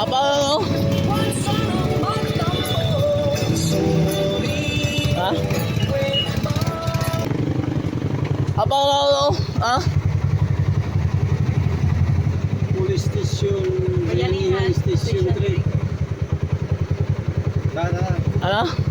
Apa ano? Ha? Apa ano? Ha? Police Station, Bayanihan Bayanihan Station Station 3. Tara, tara. Ano?